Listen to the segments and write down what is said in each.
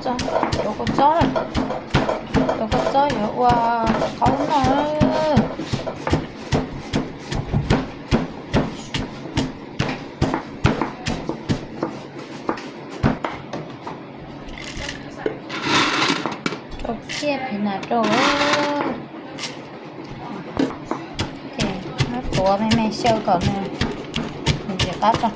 Tuav kua txob, tuav kua txob yuav ua qaub noj. Rau kiag pem nas rau. Ces muab tuav me me xyaw kom nws, nws tsis qab tso.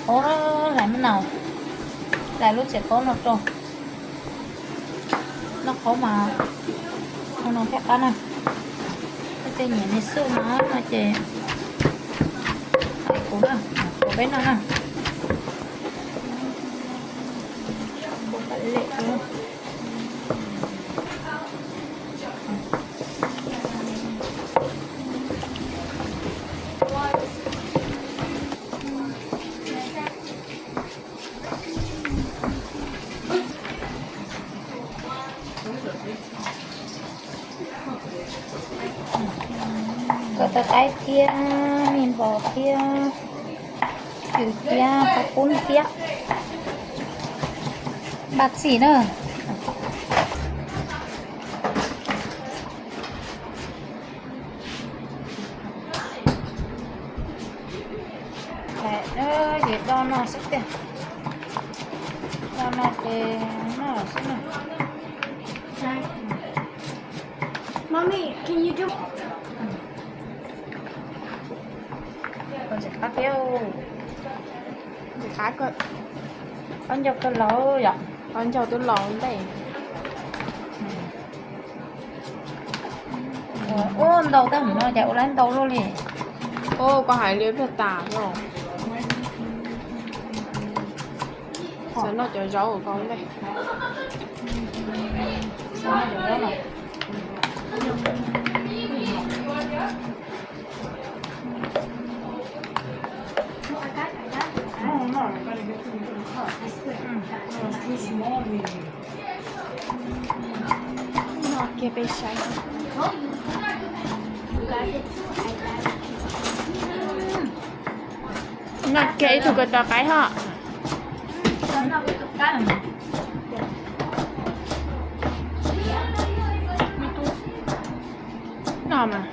Ua, hlais mab naus, hlais lub txiv qaub no rau. Noj qaub mas ua no thiaj qab na. Tej nyiam me xwb no no ces kuv na, kuv peb no na. Koj tau qaib thiab, me npos thiab, cw thiab, qab qub thiab. Npaj txim na. Ces do no xwb tiag. Do no ces noj xwb na. Mommy, can you do? Ntxim qab thiab. Ntxim qab kawg. Qaub ncaug kawg laus yom. Qaub ncaug twb laus ntej. Ua ntau tag mus no cas ua lawm ntau luaj li. Ua koj hais li pliag tas no. Xav noj cov zaub koj ntej. Noj kiag peb saib. Noj kiag ib tug ko taw qaib ho. Noj mas.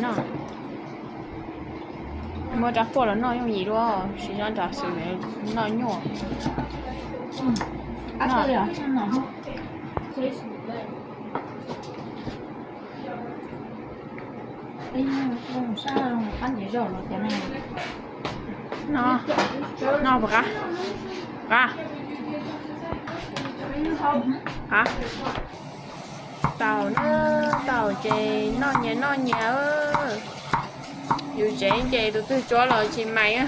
Noj. Muab rab puag los noj yooj yim dua, tsis nyob nrad xwb noj nyuaj. No, no puas qab? Qab? Qab? Tau na, tau ces noj nyias noj nyias. Yus tsev ces tus twg tsuav los tsis mais.